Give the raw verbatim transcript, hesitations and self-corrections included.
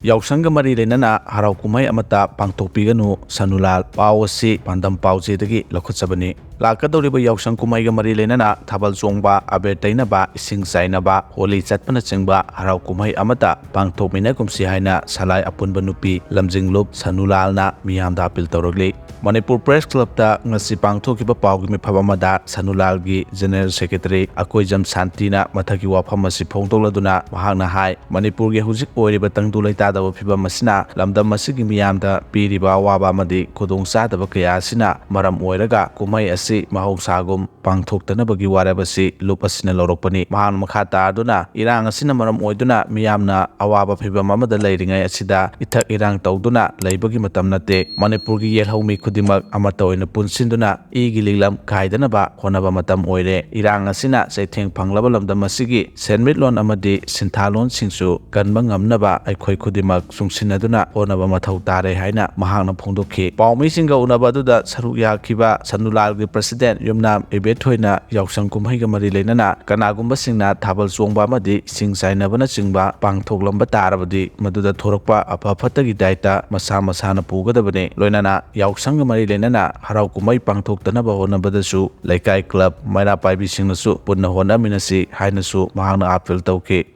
ꯌꯥꯎꯁꯪꯒ ꯃꯔꯤ ꯂꯩꯅꯅ ꯍꯔꯥꯎ ꯀꯨꯝꯍꯩ ꯑꯃꯠꯇ ꯄꯥꯡꯊꯣꯛꯄꯤꯒꯅꯨ, ꯁꯅꯨꯂꯥꯜ꯫ ꯄꯥꯎ ꯑꯁꯤ ꯄꯥꯟꯗꯝ ꯄꯥꯎꯆꯦꯗꯒꯤ ꯂꯧꯈꯠꯆꯕꯅꯤ꯫ ꯂꯥꯛꯀꯗꯧꯔꯤꯕ ꯌꯥꯎꯁꯪ ꯀꯨꯝꯍꯩꯒ ꯃꯔꯤ ꯂꯩꯅꯅ ꯊꯥꯕꯜ ꯆꯣꯡꯕ, ꯑꯕꯦꯔ ꯇꯩꯅꯕ, ꯏꯁꯤꯡ ꯆꯥꯏꯅꯕ, ꯍꯣꯂꯤ ꯆꯠꯄꯅꯆꯤꯡꯕ ꯍꯔꯥꯎ ꯀꯨꯝꯍꯩ ꯑꯃꯠꯇ ꯄꯥꯡꯊꯣꯛꯃꯤꯟꯅꯒꯨꯝꯁꯤ ꯍꯥꯏꯅ ꯁꯂꯥꯏ ꯑꯄꯨꯟꯕ ꯅꯨꯄꯤ ꯂꯝꯖꯤꯡꯂꯨꯞ ꯁꯅꯨꯂꯥꯜꯅ ꯃꯤꯌꯥꯝꯗ ꯑꯥꯄꯤꯜ ꯇꯧꯔꯛꯂꯤ꯫ ꯃꯅꯤꯄꯨꯔ ꯄ꯭ꯔꯦꯁ ꯀ꯭ꯂꯕꯇ ꯉꯁꯤ ꯄꯥꯡꯊꯣꯛꯈꯤꯕ ꯄꯥꯎꯒꯤ ꯃꯤꯐꯝ ꯑꯃꯗ ꯁꯅꯨꯂꯥꯜꯒꯤ ꯖꯦꯅꯦꯔꯦꯜ ꯁꯦꯀ꯭ꯔꯦꯇꯔꯤ ꯑꯀꯣꯏꯖꯝ ꯁꯥꯟꯇꯤꯅ ꯃꯊꯛꯀꯤ ꯋꯥꯐꯝ ꯑꯁꯤ ꯐꯣꯡꯗꯣꯛꯂꯗꯨꯅ ꯃꯍꯥꯛꯅ ꯍꯥꯏ, ꯃꯅꯤꯄꯨꯔꯒꯤ ꯍꯧꯖꯤꯛ ꯑꯣꯏꯔꯤꯕ ꯇꯪꯗꯨ ꯂꯩꯇꯥꯗꯕ ꯐꯤꯚꯝ ꯑꯁꯤꯅ ꯂꯝꯗꯝ ꯑꯁꯤꯒꯤ ꯃꯤꯌꯥꯝꯗ ꯄꯤꯔꯤꯕ ꯑꯋꯥꯕ ꯑꯃꯗꯤ ꯈꯨꯗꯣꯡꯆꯥꯗꯕ ꯀꯌꯥ ꯑꯁꯤꯅ ꯃꯔꯝ ꯑꯣꯏꯔꯒ ꯀꯨꯝꯍꯩ ꯑꯁꯤ ꯃꯍꯧꯁꯥꯒꯨꯝ ꯄꯥꯡꯊꯣꯛꯇꯅꯕꯒꯤ ꯋꯥꯔꯦꯞ ꯑꯁꯤ ꯂꯨꯞ ꯑꯁꯤꯅ ꯂꯧꯔꯛꯄꯅꯤ꯫ ꯃꯍꯥꯛꯅ ꯃꯈꯥ ꯇꯥꯗꯨꯅ, ꯏꯔꯥꯡ ꯑꯁꯤꯅ ꯃꯔꯝ ꯑꯣꯏꯗꯨꯅ ꯃꯤꯌꯥꯝꯅ ꯑꯋꯥꯕ ꯐꯤꯚꯝ ꯑꯃꯗ ꯂꯩꯔꯤꯉꯩ ꯑꯁꯤꯗ ꯏꯊꯛ ꯏꯔꯥꯡ ꯇꯧꯗꯨꯅ ꯂꯩꯕꯒꯤ ꯃꯇꯝ ꯅꯠꯇꯦ꯫ ꯃꯅꯤꯄꯨꯔꯒꯤ ꯌꯦꯜꯍꯧꯃꯤ ꯈꯨꯗꯤꯡꯃꯛ ꯑꯃꯠꯇ ꯑꯣꯏꯅ ꯄꯨꯟꯁꯤꯟꯗꯨꯅ ꯏꯒꯤ ꯂꯤꯛꯂꯝ ꯀꯥꯏꯗꯅꯕ ꯍꯣꯠꯅꯕ ꯃꯇꯝ ꯑꯣꯏꯔꯦ꯫ ꯏꯔꯥꯡ ꯑꯁꯤꯅ ꯆꯩꯊꯦꯡ ꯐꯪꯂꯕ ꯂꯝꯗꯝ ꯑꯁꯤꯒꯤ ꯁꯦꯟꯃꯤꯠꯂꯣꯟ ꯑꯃꯗꯤ ꯁꯤꯟꯊꯥꯂꯣꯟꯁꯤꯡꯁꯨ ꯀꯟꯕ ꯉꯝꯅꯕ ꯑꯩꯈꯣꯏ ꯈꯨꯗꯤꯡꯃꯛ ꯆꯨꯡꯁꯤꯟꯅꯗꯨꯅ ꯍꯣꯠꯅꯕ ꯃꯊꯧ ꯇꯥꯔꯦ ꯍꯥꯏꯅ ꯃꯍꯥꯛꯅ ꯐꯣꯡꯗꯣꯛꯈꯤ꯫ ꯄꯥꯎꯃꯤꯁꯤꯡꯒ ꯎꯅꯕ ꯑꯗꯨꯗ ꯁꯔꯨꯛ ꯌꯥꯈꯤꯕ ꯁꯅꯨꯂꯥꯜꯒꯤ ꯄ꯭ꯔꯁꯤꯗꯦꯟ ꯌꯨꯝꯅꯥꯝ ꯏꯕꯦꯊꯣꯏꯅ ꯌꯥꯎꯁꯪ ꯀꯨꯝꯍꯩꯒ ꯃꯔꯤ ꯂꯩꯅꯅ ꯀꯅꯥꯒꯨꯝꯕꯁꯤꯡꯅ ꯊꯥꯕꯜ ꯆꯣꯡꯕ ꯑꯃꯗꯤ ꯏꯁꯤꯡ ꯆꯥꯏꯅꯕꯅꯆꯤꯡꯕ ꯄꯥꯡꯊꯣꯛꯂꯝꯕ ꯇꯥꯔꯕꯗꯤ ꯃꯗꯨꯗ ꯊꯣꯔꯛꯄ ꯑꯐ ꯐꯠꯇꯒꯤ ꯗꯥꯏꯇ ꯃꯁꯥ ꯃꯁꯥꯅ ꯄꯨꯒꯗꯕꯅꯤ꯫ ꯂꯣꯏꯅꯅ ꯌꯥꯎꯁꯪꯒ ꯃꯔꯤ ꯂꯩꯅꯅ ꯍꯔꯥꯎ ꯀꯨꯝꯍꯩ ꯄꯥꯡꯊꯣꯛꯇꯅꯕ ꯍꯣꯠꯅꯕꯗꯁꯨ ꯂꯩꯀꯥꯏ ꯀ꯭ꯂꯕ, ꯃꯩꯔꯥ ꯄꯥꯏꯕꯤꯁꯤꯡꯅꯁꯨ ꯄꯨꯟꯅ ꯍꯣꯠꯅꯃꯤꯟꯅꯁꯤ ꯍꯥꯏꯅꯁꯨ ꯃꯍꯥꯛꯅ ꯑꯥꯄꯤꯜ ꯇꯧꯈꯤ꯫